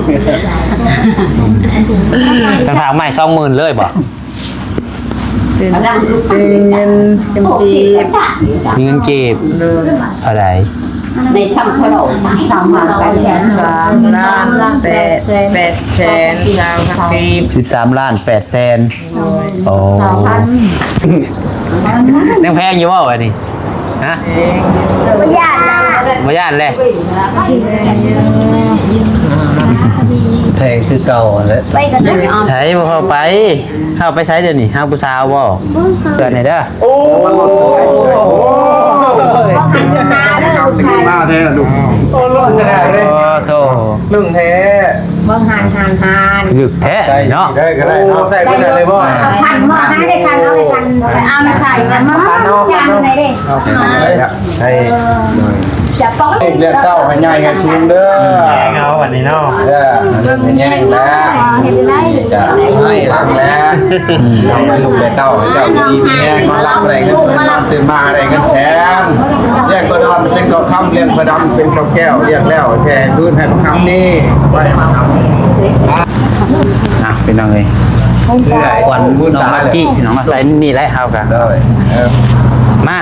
ເປັນຝາກໃໝ່ສອງໝື່ນເລີຍບໍ່? ເປັນ ເປັນເງິນ ເປັນເງິນກີບ. ມີເງິນກີບ. ໂດຍ. ເທົ່າໃດ? ໃນຊ່ຳເທົ່າໃດ? ສາມລ້ານແປດແສນ ສາມລ້ານແປດ ແປດແສນຊາວພັນກີບ. ສິບສາມລ້ານແປດແສນ. ໂດຍ. ໂອ້ ຍັງແພງຢູ່ບໍ່ບາດນີ້? ຮະ? ບໍ່ຢ້ານແລ້ວ ບໍ່ຢ້ານແລ້ວ. ແພງຄືເກົ່າຫັ້ນແຫຼະ. ໃຜບໍ່ພາໄປ? ເຮົາໄປໃສດຽວນີ້? ຫາຜູ້ສາວບໍ່? ເພື່ອນນີ້ເດີ. ໂອ້ ມາແທ້ລູກ. ໂອ້ ໂທ້ ເລື່ອງແທ້. ເບິ່ງຫັ້ນ ຫັ້ນ ຫັ້ນ ລຶກແທ້ເນາະ. ໃສ່ໄດ້ກໍໄດ້ເນາະ. ໂອ້ ໃສ່ໄປໄດ້ເລີຍບໍ່? ເອົາພັນບໍ່? ໃຫ້ໄດ້ພັນ ເອົາໄດ້ພັນ ເອົາມາໃສ່ກັນມາ ຈານໃດເດ້? ໃຫ້ ຈະປ້ອງລູກລ້ຽງເຕົ້າໃຫ້ໃຫຍ່ໃຫ້ສູງເດີ. ເອົາບັດນີ້ເນາະ. ເອີ ເບິ່ງແຍງແລ້ວ ເຮັດໄດ້ ໃຫ້ຫຼັງແລ້ວ. ໃຫ້ລູກໄດ້ເຕົ້າ ໃຫ້ເຈົ້າຢູ່ດີມີແຮງ ນອນຫຼັບໄດ້ເງິນ ນອນຕື່ນມາໄດ້ເງິນແສນ. ລ້ຽງປາດອນເປັນເຂົ້າຄຳ ລ້ຽງປາດຳເປັນເຂົ້າແກ້ວ. ລ້ຽງແລ້ວແຜ່ພື້ນໃຫ້ບັກຄຳນີ້ ໄວ້ໃຫ້ບັກຄຳນີ້. ອ່ະ ພີ່ນ້ອງເອີຍ ຂວັນນ້ອງມາກກີ້ ພີ່ນ້ອງເນາະ ໃສ່ນີ້ແຫຼະເຮົາກະ. ໂດຍ. ເອີ ມາ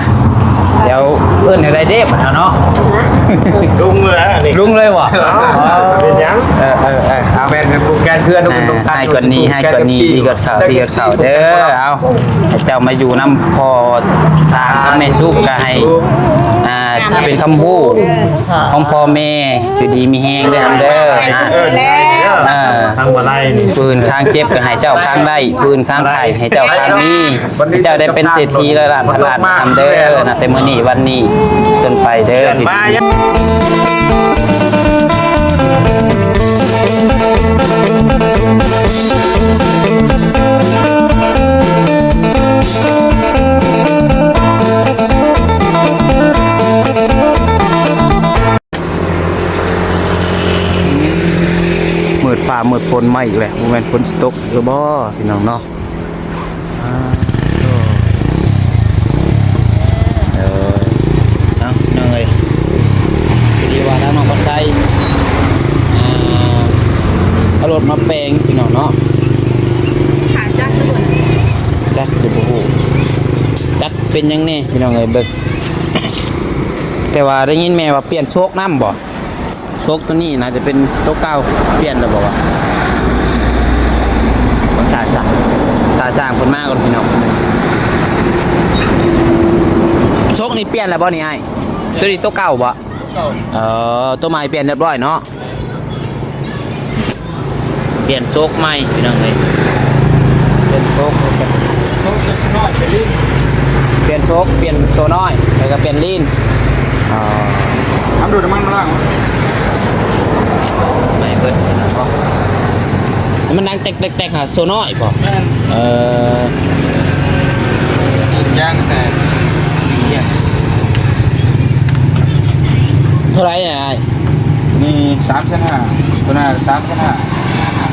ດຽວເອີ້ນແນວໃດເດ້ບັດເຮົາເນາະ? ລຸງເລີຍນະນີ້ ລຸງເລີຍບໍ່? ເປັນຫຍັງ? ເອີ ເອີ ເອີ ເອົາ ແມ່ນ ແມ່ນ ແມ່ນ ເພື່ອນ ອ່າ ໃຫ້ກວ່ານີ້ ໃຫ້ກວ່ານີ້ ດີກວ່າເກົ່າ ດີກວ່າເກົ່າເດີ. ເອົາ ເຈົ້າມາຢູ່ນຳພໍ່ຊ້າງກັບແມ່ສຸກ ກໍໃຫ້ ອ່າ ເປັນຄຳຮູ້ຂອງພໍ່ແມ່ ຢູ່ດີມີແຮງເດີ ເດີ. ເອີ ເອີ ທາງບໍ່ໄດ້ນີ້ ຜູ້ອື່ນຄາງເຈັບກໍໃຫ້ເຈົ້າຄາງໄດ້ ຜູ້ອື່ນຄາງໄຂ້ໃຫ້ເຈົ້າຄາງມີ ເຈົ້າໄດ້ເປັນເສດຖີຮ້ອຍລ້ານພັນລ້ານນຳເດີ ນັບແຕ່ມື້ນີ້ວັນນີ້ເປັນຕົ້ນໄປເດີ. ມືດຟ້າມືດຝົນມາອີກແລ້ວ ບໍ່ແມ່ນຝົນຊິຕົກຫຼືບໍ່ ພີ່ນ້ອງເນາະ? ອ່າ ໂອ້ ເອີ ເອົາ ພີ່ນ້ອງເອີຍ ພໍດີວ່າທາງນ້ອງພັດໄຊ ອ່າ ເອົາລົດມາແປງ ພີ່ນ້ອງເນາະ. ຂາຈັກຄືບໍ່ ຈັກຄືບໍ່ຮູ້ ຈັກເປັນຫຍັງແດ່ ພີ່ນ້ອງເອີຍ ເບິ່ງ. ແຕ່ວ່າໄດ້ຍິນແມ່ວ່າປ່ຽນໂຊກນຳບໍ່? ໂຊກໂຕນີ້ໜ້າຈະເປັນໂຕເກົ່າ ປ່ຽນແລ້ວບໍ່ວະ? ເບິ່ງຕາຊ່າງ ຕາຊ່າງເພິ່ນມາກ່ອນ ພີ່ນ້ອງ. ໂຊກນີ້ປ່ຽນແລ້ວບໍ່ນີ້ອ້າຍ? ໂຕນີ້ໂຕເກົ່າບໍ່? ໂຕເກົ່າ. ເອີ ໂຕໃໝ່ປ່ຽນຮຽບຮ້ອຍເນາະ. ປ່ຽນໂຊກໃໝ່ ພີ່ນ້ອງເອີຍ ປ່ຽນໂຊກ ໂຊກນ້ອຍ ປ່ຽນລີ້ນ ປ່ຽນໂຊກ ປ່ຽນໂຊນ້ອຍ ແລ້ວກໍປ່ຽນລີ້ນ. ອໍ ນ້ຳດູດນ້ຳມັນມາລ້າງ ໃໝ່ເບິດ ມັນດັງແຕັກໆໆ ຫາໂຊນ້ອຍບໍ່? ແມ່ນ. ເອີ ອີກຢ່າງແຕ່ ເທົ່າໃດນະອ້າຍ? ນີ້ສາມແສນຫ້າ ຕົວນັ້ນສາມແສນຫ້າ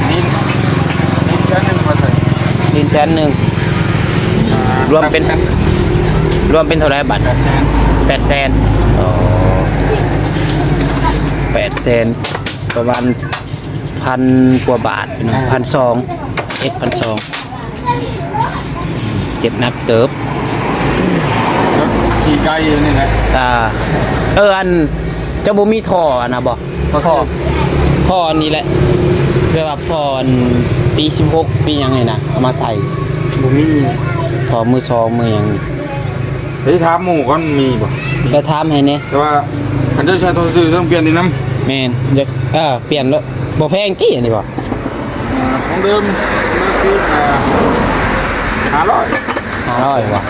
ນີ້ ນີ້ແສນໜຶ່ງວ່າຊັ້ນ ນີ້ແສນໜຶ່ງ ອ່າ ລວມເປັນ ລວມເປັນເທົ່າໃດບາດ? ແປດແສນ ແປດແສນ. ອໍ ແປດແສນ ປະມານພັນກວ່າບາດເນາະ ອ່າ ພັນສອງ ເອັດ ພັນສອງ. ເຈັບໜັກເຕີບ ຂີ່ໄກຢູ່ນີ້ແຫຼະ. ອ່າ ເອີ ອັນ ເຈົ້າບໍ່ມີທໍ່ອັນນະບໍ່? ທໍ່ ທໍ່ອັນນີ້ແຫຼະ ແບບວ່າທໍ່ອັນປີສິບຫົກ ປີຫຍັງນີ້ນະ ເອົາມາໃສ່. ບໍ່ມີ ທໍ່ມືສອງ ມືຫຍັງ. ໄປຖາມໝູ່ກ່ອນ ມີບໍ່? ໄປຖາມໃຫ້ແດ່. ແຕ່ວ່າຄັນເຈົ້າໃຊ້ທໍ່ຊື່ຕ້ອງປ່ຽນອີກນຳ. ແມ່ນ ຢາກ ເອີ ປ່ຽນໂລດ. ບໍ່ແພງຕິອັນນີ້ບໍ່? ອ່າ ຂອງເດີມຄື ອ່າ ຫ້າຮ້ອຍ ຫ້າຮ້ອຍບໍ່?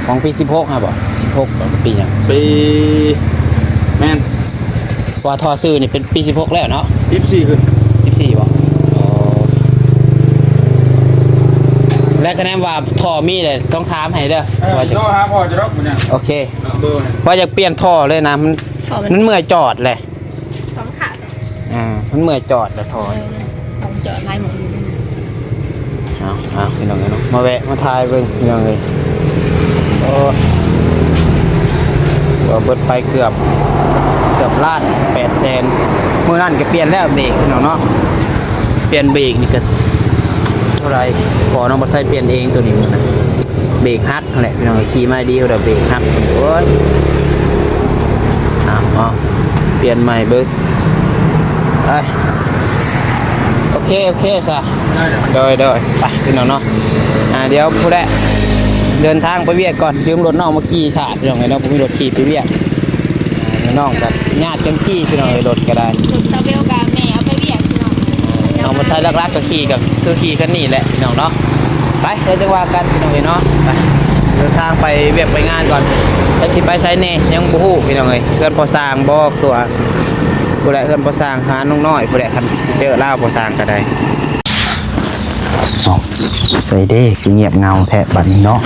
ຂອງປີສິບຫົກຫັ້ນບໍ່? ສິບຫົກບໍ່? ປີຫຍັງ? ປີ ແມ່ນ ວ່າທໍ່ຊື່ນີ້ເປັນປີສິບຫົກແລ້ວເນາະ? ສິບສີ່ຂຶ້ນ ສິບສີ່ບໍ່? ອໍ ແລະ ຄະແນນວ່າທໍ່ມີແຫຼະ ຕ້ອງຖາມໃຫ້ເດີ. ເອີ ວ່າຈະ ໂທຫາພໍ່ເຈົ້າດອກມື້ນີ້. ໂອເຄ ເບີ ວ່າຢາກປ່ຽນທໍ່ເລີຍນະ ມັນ ທໍ່ມັນ ມັນເມື່ອຍຈອດແຫຼະ. ສຳຄັນ ອ່າ ມັນເມື່ອຍຈອດແລ້ວ ທໍ່ ເອີ ມັນຈອດຫຼາຍໝ່ອງຢູ່. ເອົາ ເອົາ ພີ່ນ້ອງເອີຍເນາະ ມາແວະມາຖ່າຍເບິ່ງ ພີ່ນ້ອງເອີຍ. ໂອ້ ວ່າເບິດໄປເກືອບ ເກືອບລ້ານແປດແສນ. ມື້ນັ້ນກໍປ່ຽນແລ້ວເບຣກພີ່ນ້ອງເນາະ, ປ່ຽນເບຣກນີ້ກໍເທົ່າໃດ ພໍ່ນ້ອງບໍ່ໃຊ້ປ່ຽນເອງໂຕນີ້ ມື້ນັ້ນເບຣກຫັກຫັ້ນແຫຼະພີ່ນ້ອງ. ຂີ່ມາດີ ເຮົາດອກເບຣກຫັກ ໂອ້ຍ ເອົາ ເອົາ ປ່ຽນໃໝ່ເບິ່ງ. ໄປ ໂອເຄ ໂອເຄຊະ ໂດຍ ໂດຍ ໄປພີ່ນ້ອງເນາະ. ອ່າ ດຽວພຸ້ນແຫຼະ ເດີນທາງໄປວຽກກ່ອນ, ຢືມລົດນ້ອງມາຂີ່ຖ້າພີ່ນ້ອງເອີຍເນາະ, ບໍ່ມີລົດຂີ່ໄປວຽກ. ອ່າ ນ້ອງກໍຍາດກັນຂີ່ພີ່ນ້ອງເອີຍ, ລົດກໍໄດ້ ລົດຊາເວວກັບແມ່ເອົາໄປວຽກພີ່ນ້ອງ. ນ້ອງມາໄທຫຼັກໆກໍຂີ່ ກໍຄືຂີ່ຄັນນີ້ແຫຼະພີ່ນ້ອງເນາະ. ໄປ ດຽວຈັ່ງວ່າກັນພີ່ນ້ອງເອີຍເນາະ. ໄປ ເດີນທາງໄປວຽກໄປງານກ່ອນ, ແຕ່ຊິໄປໃສແດ່ຍັງບໍ່ຮູ້ພີ່ນ້ອງເອີຍ. ເຮືອນພໍ່ຊ່າງບໍ່ຕົວະ ຜູ້ໃດເຮືອນພໍ່ຊ່າງ ຫານ້ອງນ້ອຍຜູ້ໃດ ຄັນຊິເຈີລາວພໍ່ຊ່າງກໍໄດ້. ເອົ້າ ໃສເດ້ ຄືງຽບເຫງົາແທ້ບັດນີ້ເນາະ.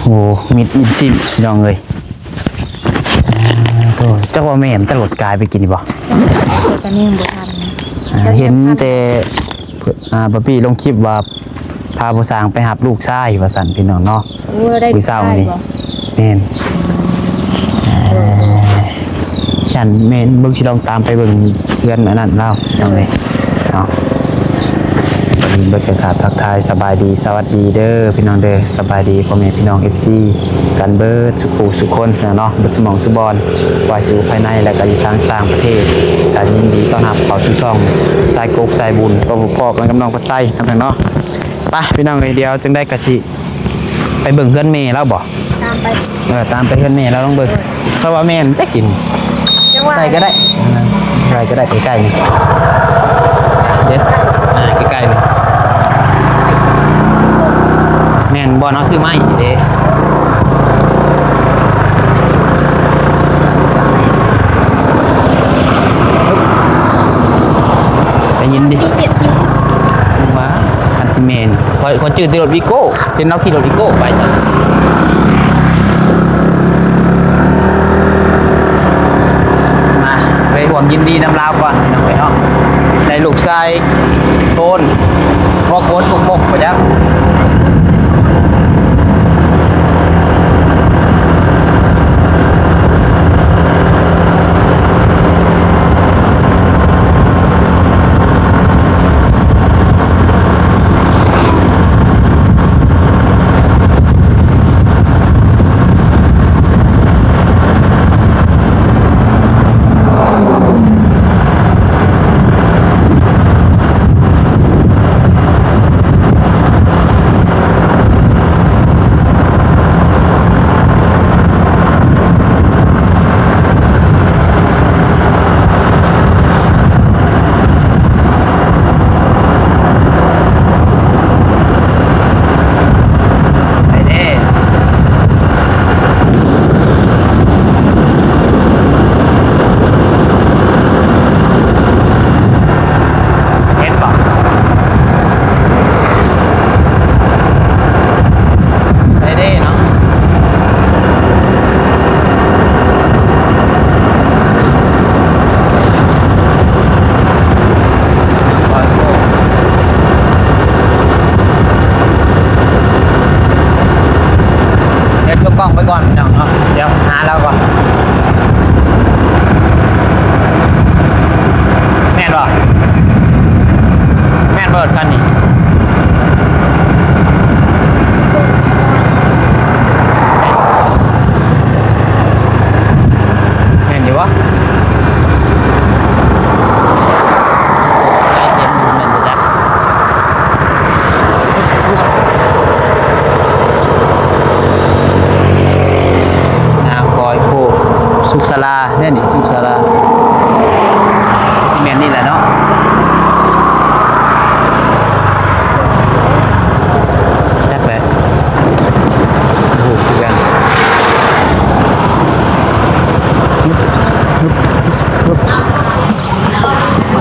ໂອ້ ມິດ ມິດຊິມພີ່ນ້ອງເອີຍ. ອ່າ ໂທ ຈັກວ່າແມ່ນ ຈັກລົດກາຍໄປກິນນີ້ບໍ່? ຕອນນີ້ຍັງບໍ່ທັນ ອ່າ ເຫັນແຕ່ ອ່າ ປ້າປີ້ລົງຄລິບວ່າ ພາພໍ່ຊ່າງໄປຮັບລູກຊາຍວ່າຊັ້ນພີ່ນ້ອງເນາະ. ໂອ້ ໄດ້ລູກຊາຍບໍ່? ມື້ເຊົ້ານີ້ ແມ່ນ. ເອີ ຊັ້ນແມ່ນ ເບິ່ງ ຊິລອງຕາມໄປເບິ່ງເຮືອນອັນນັ້ນລາວ ພີ່ນ້ອງເອີຍເນາະ. ເບິ່ງ ເບິ່ງ ກະກາບທັກທາຍສະບາຍດີ ສະຫວັດດີເດີພີ່ນ້ອງເດີ, ສະບາຍດີພໍ່ແມ່ພີ່ນ້ອງ ເອັຟຊີ ກັນເບິດສຸຂູສຸຄົນເນາະ, ເບິດສຸໝ່ອງສຸບ່ອນ, ວ່າຊິຢູ່ພາຍໃນ ແລະ ກະຢູ່ທາງຕ່າງປະເທດ, ກະຍິນດີຕ້ອນຮັບເຂົ້າສູ່ຊ່ອງສາຍກົກສາຍບຸນ ກໍພໍ້ກັນກັບນ້ອງປາໄຊນຳເນາະ. ໄປພີ່ນ້ອງເອີຍ, ດຽວຈັ່ງໃດກະຊິໄປເບິ່ງເຮືອນແມ່ລາວບໍ? ຕາມໄປ ເອີ ຕາມໄປເຮືອນແມ່ລາວລອງເບິ່ງ. ເອີ ເພາະວ່າແມ່ນຈັກກິນ ໃສ່ກໍໄດ້ ໃສ່ກໍໄດ້ ໃກ້ໆນີ້ເດ້ ອ່າ ໃກ້ໆນີ້ ແມ່ນບ່ອນເຮົາຊື້ໄມ້ເດ້. ໄດ້ຍິນດິ ຄືສຽງຊິງ ວ່າ ຄັນຊິແມ່ນ ຂ້ອຍ ຂ້ອຍຈື່ແຕ່ລົດວີໂກ້ ເຫັນລາວຂີ່ລົດວີໂກ້ໄປ. ມາ ໄປຮ່ວມຍິນດີນຳລາວກ່ອນ ພີ່ນ້ອງເອີຍເນາະ, ໄດ້ລູກຊາຍໂຕນ ບໍ່ໂກນກົກບົກໄປຈັກ. ໄປເດ້ ເຫັນບໍ່? ໄດ້ເດ້ເນາະ. ດຽວໂຊກ້ອງໄປກ່ອນ ພີ່ນ້ອງເນາະ, ດຽວຫາລາວກ່ອນ. ແມ່ນບໍ່? ແມ່ນບໍ່ຄັນນີ້? ແມ່ນຢູ່ບໍ່? ນາງຄອຍໂພ ສຸກສາລາແນ່ນີ້ ສຸກສາລາ ແມ່ນນີ້ແຫຼະເນາະ. ຈັກແຫຼະ ບໍ່ຮູ້ຄືກັນ.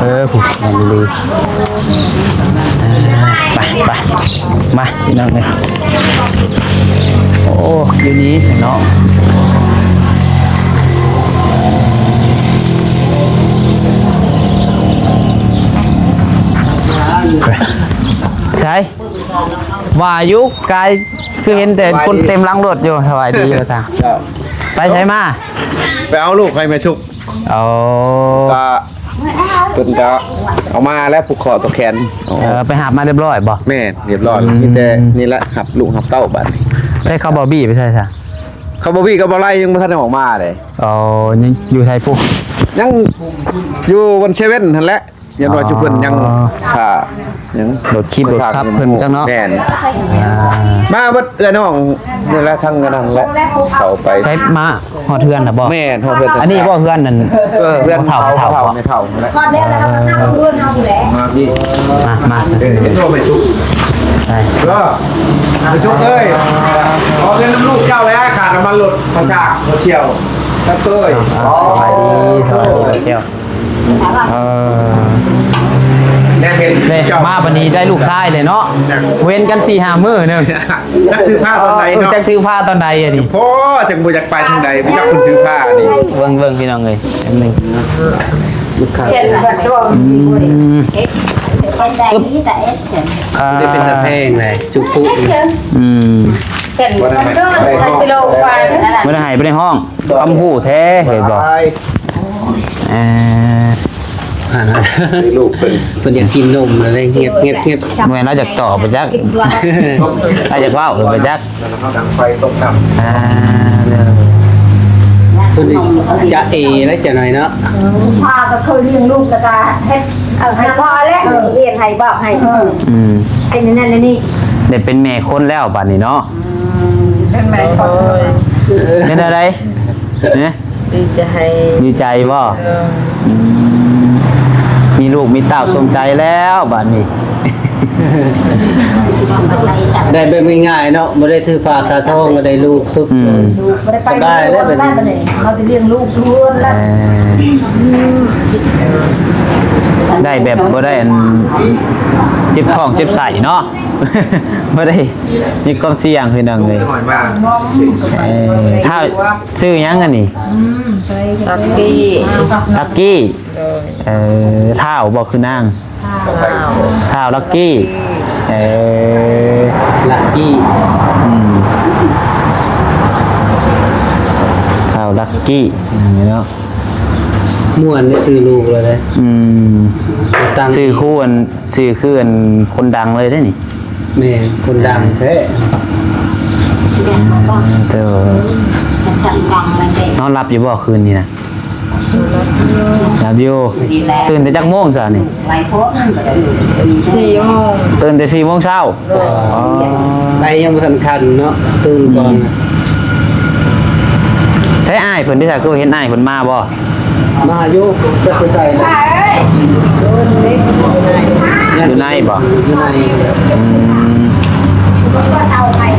ເອີ ຜູ້ນັ້ນດີ. ໄປ ໄປ ມາ ພີ່ນ້ອງເອີຍ. ໂອ້ ຢູ່ນີ້ເນາະ. ໃສ ວ່າຢູ່ກາຍ ຄືເຫັນແຕ່ຄົນເຕັມຫຼັງລົດຢູ່. ສະບາຍດີວ່າຊັ້ນ. ໄປໃສມາ? ໄປເອົາລູກໃຫ້ແມ່ສຸກ. ໂອ້ ກໍເພິ່ນກໍເອົາມາແລ້ວ ຜູກຂໍ້ຕໍ່ແຂນ. ເອີ ໄປຮັບມາຮຽບຮ້ອຍບໍ່? ແມ່ນ ຮຽບຮ້ອຍ. ອືມ ມີແຕ່ນີ້ແຫຼະ ຮັບລູກຮັບເຕົ້າບາດນີ້. ໃຊ້ເຂົາບໍ່ບີໄປໃສຊະ? ເຂົາບໍ່ບີກັບບໍ່ໄລ່ ຍັງບໍ່ທັນໄດ້ອອກມາເດ້. ອໍ ຍັງຢູ່ໃສພຸ້ນ? ຍັງຢູ່ວັນເຊເວັນຫັ້ນແຫຼະ. ຍັງວ່າຈຸເພິ່ນຍັງຖ້າຫຍັງ ລົດຄີດລົດຂັບເພິ່ນຈັກເນາະ. ແມ່ນ ອ່າ ມາເບິດເອື້ອຍນ້ອງນີ້ແຫຼະ ທັງອັນນັ້ນແຫຼະ ເຂົ້າໄປ. ໃສມາຮອດເຮືອນແລ້ວບໍ່? ແມ່ນ ຮອດເຮືອນ. ອັນນີ້ບໍ່ເຮືອນນັ້ນ? ເອີ ເຮືອນເຖົ້າ ເຖົ້າ ເຖົ້າ ເຖົ້າ ເຖົ້າແຫຼະ. ມາພີ່ ມາ ມາ ເອີ ເຫັນໂທໄປສຸກ. ໄປ ເອີ ໄປສຸກເອີຍ ຂໍເງິນນຳລູກເຈົ້າແຫຼະ ຄ່ານ້ຳມັນລົດ ຄ່າຊ່າງ ຄ່າທ່ຽວ ຕາເກີຍ. ສະບາຍດີ ສະບາຍດີ. ເອີ ແນມເຫັນ ເດ້ ເຈົ້າມາບັດນີ້ໄດ້ລູກຊາຍເລີຍເນາະ. ເວັ້ນກັນສີ່ຫ້າມື້ໜຶ່ງ ຈັກຖືພາຕອນໃດເນາະ ຈັກຖືພາຕອນໃດອັນນີ້. ໂອ້ ຈັ່ງບໍ່ຢາກໄປທາງໃດ ບໍ່ຈັກເພິ່ນຖືພານີ້. ເບິ່ງ ເບິ່ງພີ່ນ້ອງເອີຍ ແປັບໜຶ່ງ. ອືມ ອ່າ ໄດ້ເປັນຕາແພງແຫຼະ ຈຸປຸ. ອືມ ບໍ່ໄດ້ໃຫ້ ບໍ່ໄດ້ຮ້ອງ ຄວາມຮູ້ແທ້ເຫັນບໍ່? ເອີ ຫັ້ນນະ ລູກເພິ່ນ ເພິ່ນຢາກກິນນົມແລ້ວເດ້ ງຽບໆໆ. ແມ່ນລາວຢາກຕອບບໍ່ຈັກ ລາວຢາກເວົ້າບໍ່ຈັກ. ເຮົາດັງໄຟຕົກນ້ຳ ອ່າ ເພິ່ນຈະເອແລ້ວຈັກໜ້ອຍເນາະ. ພາກໍເຄີຍລ້ຽງລູກ ແລ້ວກໍເຮັດ ເອີ ໃຫ້ພໍ່ແຫຼະ ຮຽນໃຫ້ບອກໃຫ້ ອືມ ເປັນອັນນັ້ນອັນນີ້ ໄດ້ເປັນແມ່ຄົນແລ້ວບາດນີ້ເນາະ. ອືມ ເປັນແມ່ຄົນ. ເປັນແນວໃດ? ເນາະ ດີໃຈ ດີໃຈບໍ່? ເອີ ອືມ ມີລູກມີເຕົ້າສົມໃຈແລ້ວບາດນີ້. ໄດ້ແບບງ່າຍໆເນາະ ບໍ່ໄດ້ຖືຝາກຂາສອງ ກໍໄດ້ລູກປຶບ ອືມ ສະບາຍແລ້ວບາດນີ້. ເຮົາໄດ້ລ້ຽງລູກເຮືອນແລ້ວ ເອີ ໄດ້ແບບບໍ່ໄດ້ອັນເຈັບທ້ອງເຈັບໄສ້ເນາະ ບໍ່ໄດ້ມີຄວາມສ່ຽງ ພີ່ນ້ອງເອີຍ. ເອີ ຖ້າ ຊື່ຫຍັງອັນນີ້? ອືມ ລັກກີ້ ລັກກີ້. ໂດຍ ເອີ ທ້າວບໍ່ຄືນາງ? ທ້າວ ທ້າວລັກກີ້. ເອີ ລັກກີ້ ອືມ ທ້າວລັກກີ້ເນາະ. ມ່ວນໄດ້ຊື່ລູກແລ້ວເດ້. ອືມ ຕັ້ງຊື່ຄືອັນ ຊື່ຄືອັນຄົນດັງເລີຍເດ້ນີ້. ແມ່ນ ຄົນດັງແທ້. ເອີ ນອນຫຼັບຢູ່ບໍ່ຄືນນີ້ນະ? ຫຼັບຢູ່. ຕື່ນແຕ່ຈັກໂມງຊະນີ້? ສີ່ໂມງ. ຕື່ນແຕ່ສີ່ໂມງເຊົ້າ. ອໍ ໄປຍັງບໍ່ທັນຄັນເນາະ ຕື່ນກ່ອນ. ອືມ ໃສອ້າຍເພິ່ນເດຊະ ຄືເຫັນອ້າຍເພິ່ນມາບໍ່? ມາຢູ່ ຈັກໄປໃສແລ້ວ. ຢູ່ໃນບໍ່? ຢູ່ໃນ. ອືມ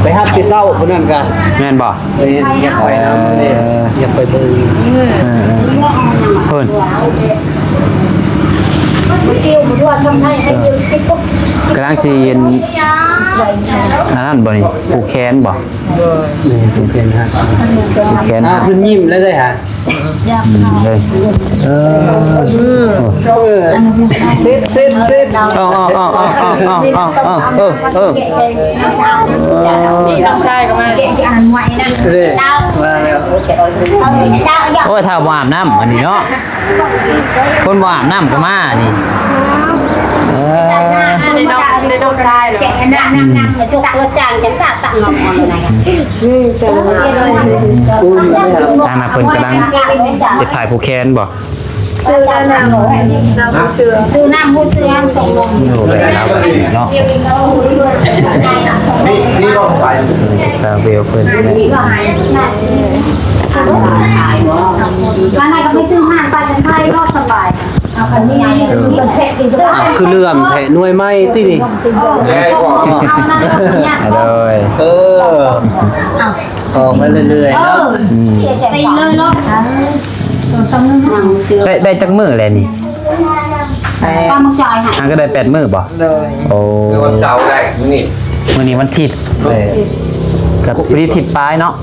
ໄປຮັບແຕ່ເຊົ້າພຸ້ນນັ້ນກະ. ແມ່ນບໍ່? ແມ່ນ ຢາກໄປນຳເດ້ ເອີ ຢາກໄປເບິ່ງ. ເອີ ເອີ ເພິ່ນ ກຳລັງຊິອັນນັ້ນບໍ່ນີ້ ຜູກແຂນບໍ່? ໂດຍ ນີ້ຜູກແຂນຫັ້ນ ຜູກແຂນ. ອ່າ ເພິ່ນຍິ້ມແລ້ວເດ້ຫະ. ອືມ ເອີ ເອີ ເຊັດ ເຊັດ ເຊັດ. ເອີ ເອີ ເອີ ນີ້ນ້ອງຊາຍກໍມາ ເດ້ ມາແລ້ວ. ໂອ້ຍ ຖ້າບໍ່ອາບນ້ຳອັນນີ້ເນາະ ຄົນບໍ່ອາບນ້ຳກໍມານີ້. ເອີ ນີ້ນ້ອງ ນີ້ນ້ອງຊາຍເນາະ. ອືມ ທາງນັ້ນເພິ່ນກຳລັງເຮັດຜ້າຜູກແຂນບໍ່? ຊື້ນ້ຳ ນ້ຳຜູ້ເຊື່ອ ຊື້ນ້ຳຜູ້ເຊື່ອ ສົ່ງລົງ. ໂອ້ ໄດ້ແລ້ວບັດນີ້ເນາະ ນີ້ ນີ້ກໍຂາຍ ຊາວເວວເພິ່ນ. ມາໄດ້ກໍໄປຊື້ຮ້ານປາຈັນໄພ ກໍສະບາຍ. ອ້າວ ຄືເຫຼື່ອມແທ້ ໜ່ວຍໃໝ່ຕິນີ້. ເອີ ເອີ ເອົານຳເນາະ ເອີ ອອກມາເລື້ອຍໆເນາະ. ເອີ ອືມ ໄປເລີຍເນາະ. ໄດ້ ໄດ້ຈັກມື້ແລ້ວນີ້? ປາໝຶກຈອຍຫະ ຫາກໍໄດ້ແປດມື້ບໍ່? ໂດຍ ໂອ້ ມື້ວັນເສົາໄດ້ມື້ນີ້ ມື້ນີ້ວັນທິດ. ເອີ ກໍພໍດີທິດປາຍເນາະ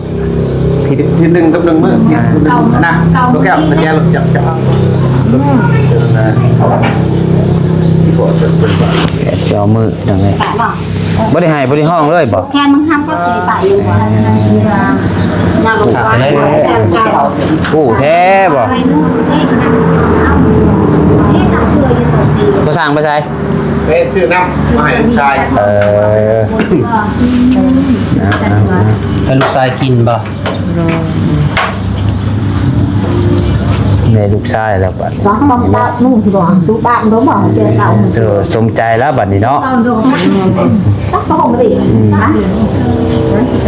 ທິດ ທິດໜຶ່ງກັບໜຶ່ງມື້ ທິດໜຶ່ງນະ. ລູກແກ້ວ ແກ້ວ ຈັບ ຈັບ. ແດດຊິອອກມື້ ພີ່ນ້ອງເອີຍ. ບໍ່ໄດ້ໄຫ້ບໍ່ໄດ້ຮ້ອງເລີຍບໍ່? ແຄ່ມຶງທຳກໍຊິໄປຢູ່. ໂອ້ ແທ້ບໍ່? ບໍ່ສ້າງໄປໃສ? ໄປຊື້ນ້ຳມາໃຫ້ລູກຊາຍ. ເອີ ໃຫ້ລູກຊາຍກິນບໍ່? ໄດ້ລູກຊາຍແລ້ວບັດນີ້ ເອີ ສົມໃຈແລ້ວບັດນີ້ເນາະ.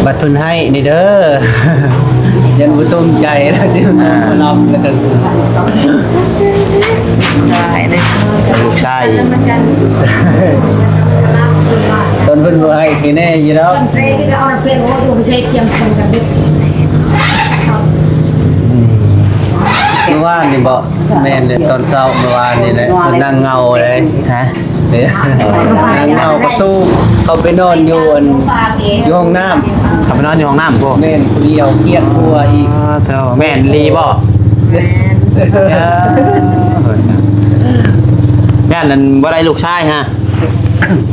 ບັດເພິ່ນໃຫ້ນີ້ເດີ ຢ້ານບໍ່ສົມໃຈແລ້ວຊິມາລຳແລ້ວກໍ ໃຊ່ເດ້ ລູກຊາຍອີກ. ຕອນເພິ່ນບໍ່ໃຫ້ຄືແນ່ຢູ່ດອກ. ເມື່ອວານນີ້ບໍ? ແມ່ນເລີຍ ຕອນເຊົ້າເມື່ອວານນີ້ແຫຼະ ເພິ່ນນັ່ງເຫງົາເລີຍ. ຮະ? ເອີ ນັ່ງເຫງົາກະສູ້ ເຂົ້າໄປນອນຢູ່ອັນ ຢູ່ຫ້ອງນ້ຳ. ເຂົ້າໄປນອນຢູ່ຫ້ອງນ້ຳພຸ້ນ? ແມ່ນ ຜູ້ດຽວ ຄຽດຜົວອີກ. ອໍ ເຈົ້າ ແມ່ນອີ່ຫຼີບໍ່? ແມ່ນ. ເອີ ຢ້ານນັ້ນບໍ່ໄດ້ລູກຊາຍຮະ?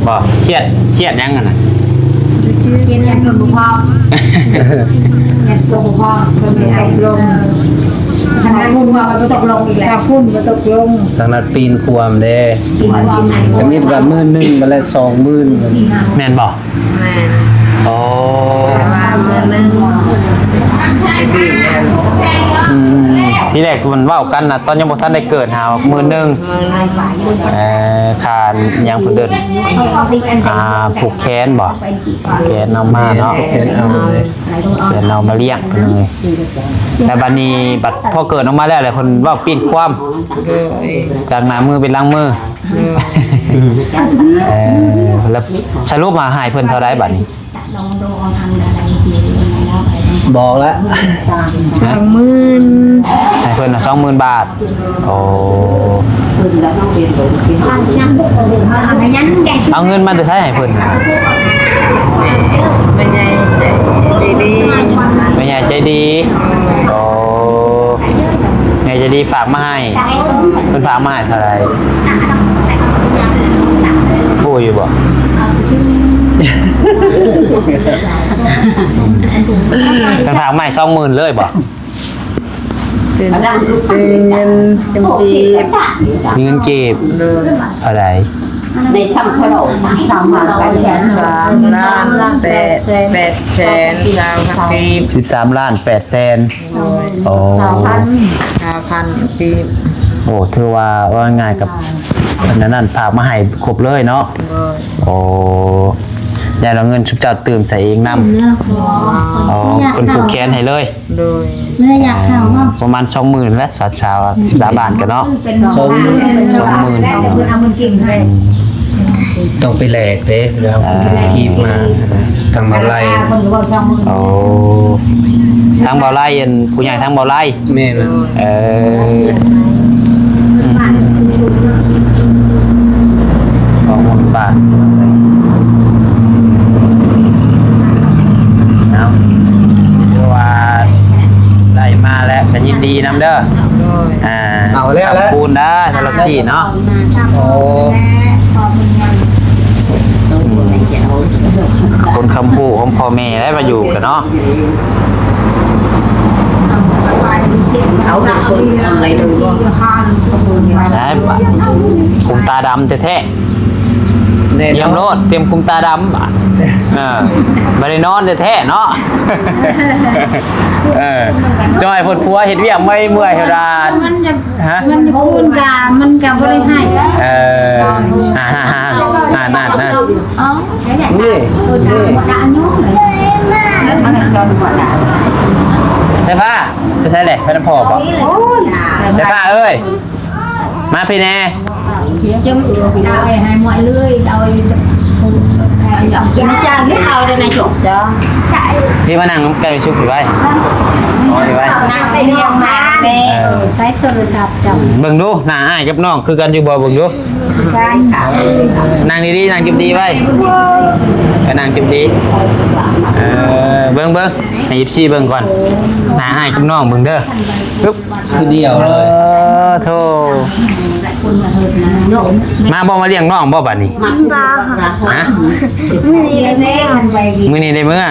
ບໍ່ ຄຽດ ຄຽດຫຍັງຫັ້ນນະ? ຄຽດຫຍັງ ເພິ່ນບໍ່ພ້ອມ ຄຽດຕົວບໍ່ພ້ອມ ເພິ່ນບໍ່ຕົກລົງ. ຄັນນັ້ນ ເພິ່ນວ່າບໍ່ຕົກລົງອີກແລ້ວ ຖ້າພຸ້ນບໍ່ຕົກລົງ. ທາງນັ້ນປີນຄວາມເດ້ ປີນຄວາມ ທຳອິດວ່າໝື່ນໜຶ່ງ ບັດແລ້ວສອງໝື່ນ. ແມ່ນບໍ່? ແມ່ນ. ອໍ ປະມານໝື່ນໜຶ່ງ. ອືມ ທີແລກເພິ່ນເວົ້າກັນນະ ຕອນຍັງບໍ່ທັນໄດ້ເກີດຫາ ໝື່ນໜຶ່ງ. ເອີ ຄ່າຫຍັງເພິ່ນເອີ້ນ ອ່າ ຜູກແຂນບໍ່? ແຂນເອົາມາເນາະ ແຂນເອົາເລີຍ ແຂນເອົາມາລ້ຽງເພິ່ນເລີຍ. ແລ້ວບັດນີ້ ບັດພໍເກີດອອກມາແລ້ວ ແລ້ວເພິ່ນເວົ້າປີ້ນຄວາມ ຈາກໜ້າມືເປັນຫຼັງມື. ເອີ ແລ້ວສະຫຼຸບມາໃຫ້ເພິ່ນເທົ່າໃດບັດນີ້? ບອກແລ້ວ ສອງໝື່ນ ໃຫ້ເພິ່ນສອງໝື່ນບາດ. ໂອ້ ເອົາເງິນມາແຕ່ໃສໃຫ້ເພິ່ນ? ແມ່ໃຫຍ່ໃຈດີ ແມ່ໃຫຍ່ໃຈດີ. ໂອ້ ແມ່ໃຫຍ່ໃຈດີຝາກມາໃຫ້. ເພິ່ນຝາກມາໃຫ້ເທົ່າໃດ ຮູ້ຢູ່ບໍ່? ເພິ່ນຝາກມາໃຫ້ສອງໝື່ນເລີຍບໍ່? ເປັນ ເປັນເງິນ ເປັນເງິນກີບ ເປັນເງິນກີບ. ໂດຍ. ເທົ່າໃດ? ໃນຊ່ຳຂະຫຼອງ ສາມລ້ານ ສາມລ້ານແປດ ແປດແສນຊາວພັນກີບ ສິບສາມລ້ານແປດແສນ. ໂດຍ. ໂອ້ ຊາວພັນ ຊາວພັນກີບ. ໂອ້ ຖືວ່າ ເວົ້າງ່າຍໆ ກັບອັນນັ້ນ ຝາກມາໃຫ້ຄົບເລີຍເນາະ. ໂດຍ. ໂອ້ ຢ້ານວ່າເງິນຊຸມເຈົ້າຕື່ມໃສ່ເອງນຳ. ອໍ ເພິ່ນຜູກແຂນໃຫ້ເລີຍ. ໂດຍ. ເອີ ປະມານສອງໝື່ນແຫຼະ ສາວ ສິບສາມລ້ານກັນເນາະ. ສອງໝື່ນ ສອງໝື່ນ ຕ້ອງໄປແລກເດ້ ແລ້ວ ເອີ ກີບມາ ທາງບ່າວໄລ. ໂອ້ ທາງບ່າວໄລ ອັນຜູ້ໃຫຍ່ທາງບ່າວໄລ. ແມ່ນ. ເອີ ສອງໝື່ນບາດ. ເອົາ ຖືວ່າໄດ້ມາແລ້ວກໍຍິນດີນຳເດີ. ໂດຍ. ອ່າ ເອົາແລ້ວແຫຼະ ຂອບຄຸນນະ ສຳລັບທີ່ເນາະ. ໂອ້ ຄົນຄຳຮູ້ຂອງພໍ່ແມ່ໄດ້ມາຢູ່ກັນເນາະ. ເອົາເປັນຄົນທຳໄລໂດຍບໍ່? ໄດ້ ຄຸມຕາດຳແທ້ໆ. ແນ່ນອນ. ຕຽມໂລດ ຕຽມຄຸມຕາດຳ. ເອີ ບໍ່ໄດ້ນອນແທ້ໆເນາະ. ເອີ ຈ່ອຍໂພດ ຜົວເຮັດວຽກໄວເມື່ອຍເທົ່າໃດ. ຮະ? ມັນຄູນກະ ມັນກະບໍ່ໄດ້ໃຫ້. ເອີ ນັ້ນໆໆ ເອົາ ນີ້ ນີ້ ສາຍຟ້າ ໄປໃສແຫຼະ? ໄປນຳພໍ່ບໍ? ສາຍຟ້າເອີຍ ມາພີ້ແດ່. ຈະເອົາໃຫ້ໝົດເລີຍ ເອົາ ມາຈ້າງເອົາໄດ້ນະ ຈົບ. ພີ່ມານັ່ງນຳກັນ ຊຸກໄວ້ ໂອ້ຍໄວ້ ນັ່ງໄປຮຽງມາແດ່. ເອີ ໃຊ້ໂທລະສັບເຈົ້າ ເບິ່ງດູ ໜ້າອ້າຍກັບນ້ອງຄືກັນຢູ່ບໍ່? ເບິ່ງດູ ນັ່ງດີໆ ນັ່ງຈິບດີໄວ້ ເອີ ນັ່ງຈິບດີ. ເອີ ເບິ່ງໆ ໃຫ້ເອັຟຊີເບິ່ງກ່ອນ ໜ້າອ້າຍກັບນ້ອງເບິ່ງເດີ. ປຶບ ຄືດຽວເລີຍ. ເອີ ເອີ ໂທ ມາບໍ່ ມາລ້ຽງນ້ອງບໍ່ບາດນີ້? ບໍ່ ຮະ? ມື້ນີ້ໄດ້ເມືອ ມື້ນີ້ໄດ້ເມືອ.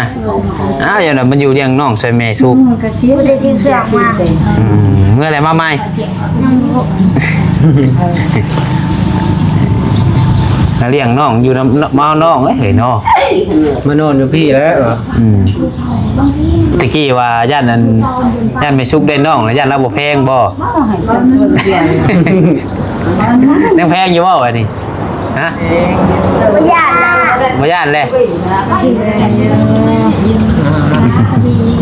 ອ້າວ ຢ່ານະ ມັນຢູ່ລ້ຽງນ້ອງຊ່ວຍແມ່ສຸກ ບໍ່ໄດ້ຖືເຄື່ອງມາ. ອືມ ເມືອແລ້ວມາໃໝ່ ຍັງບໍ່ ແລ້ວລ້ຽງນ້ອງຢູ່ນຳ ມາເອົານ້ອງເອີຍເນາະ ມານອນຢູ່ພີ້ແລ້ວ. ອືມ ຕະກີ້ວ່າຢ້ານອັນ ຢ້ານແມ່ສຸກໄດ້ນ້ອງ ແລ້ວຢ້ານລາວບໍ່ແພງບໍ່? ຍັງແພງຢູ່ບໍ່ບາດນີ້? ຮະ? ບໍ່ຢ້ານລະ ບໍ່ຢ້ານແຫຼະ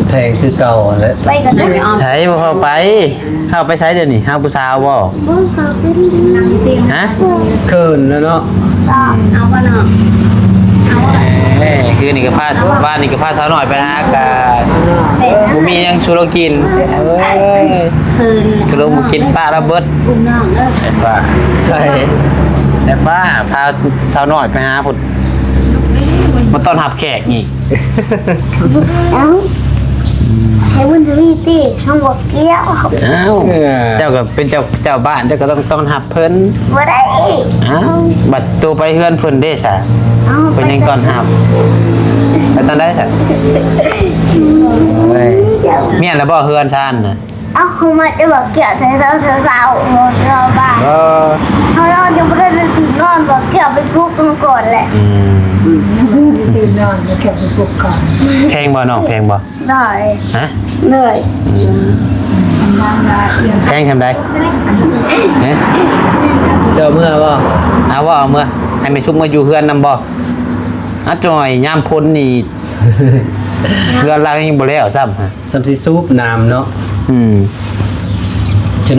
ແພງຄືເກົ່າຫັ້ນແຫຼະ. ໃສບໍ່ພາໄປ? ເຮົາໄປໃສດຽວນີ້? ຫາຜູ້ສາວບໍ່? ຮະ? ເຂີນແລ້ວເນາະ. ເອົາບໍ່ນ້ອງ? ເອີ ຄືນີ້ກໍພາ ວານນີ້ກໍພາສາວນ້ອຍໄປຫາ ກະບໍ່ມີຫຍັງສູ່ລາວກິນ. ເອີຍ ຄືລາວບໍ່ກິນ ປະລາວເບິດ ອຸ້ມນ້ອງເດີ ແອບຟ້າ ແອບຟ້າ ພາສາວນ້ອຍໄປຫາພຸ້ນ ມາຕ້ອນຮັບແຂກນີ້. ເອົ້າ ໃຫ້ເພິ່ນມີຕິ ເຮົາບໍ່ກ່ຽວ. ອ້າວ ເຈົ້າກໍເປັນເຈົ້າ ເຈົ້າບ້ານ ເຈົ້າກໍຕ້ອງຕ້ອນຮັບເພິ່ນ. ບໍ່ໄດ້. ອ້າວ ບັດໂຕໄປເຮືອນເພິ່ນເດ້ຊະ? ເອົ້າ ເພິ່ນຍັງຕ້ອນຮັບ. ໄປຕອນໃດຊະ? ໂອ້ຍ ແມ່ນແລ້ວບໍ່ເຮືອນຊານນະ? ເອົ້າ ເຮົາມາແຕ່ບໍ່ກ່ຽວ ແຕ່ເຊົ້າ ເຊົ້າ ເຊົ້າ ເຊົ້າບ້ານ. ເອີ ເຮົານອນຍັງບໍ່ທັນໄດ້ຕື່ນນອນ ບໍ່ກ່ຽວໄປປຸກເຮົາກ່ອນແຫຼະ. ອືມ ຕື່ນນອນ ບໍ່ກ່ຽວໄປປຸກກ່ອນ. ແພງບໍ່ນ້ອງ ແພງບໍ່? ໂດຍ ຮະ? ໂດຍ. ອືມ ແພງສ່ຳໃດ? ຮະ? ເຈົ້າເມືອບໍ່? ເອົາບໍ່ ເອົາເມືອ ໃຫ້ແມ່ສຸກມາຢູ່ເຮືອນນຳບໍ່? ອາ ຈ່ອຍ ຍາມຝົນນີ້ ເຮືອນລາວຍັງບໍ່ແລ້ວຊ້ຳ ຊ້ຳຊິສູບນ້ຳເນາະ. ອືມ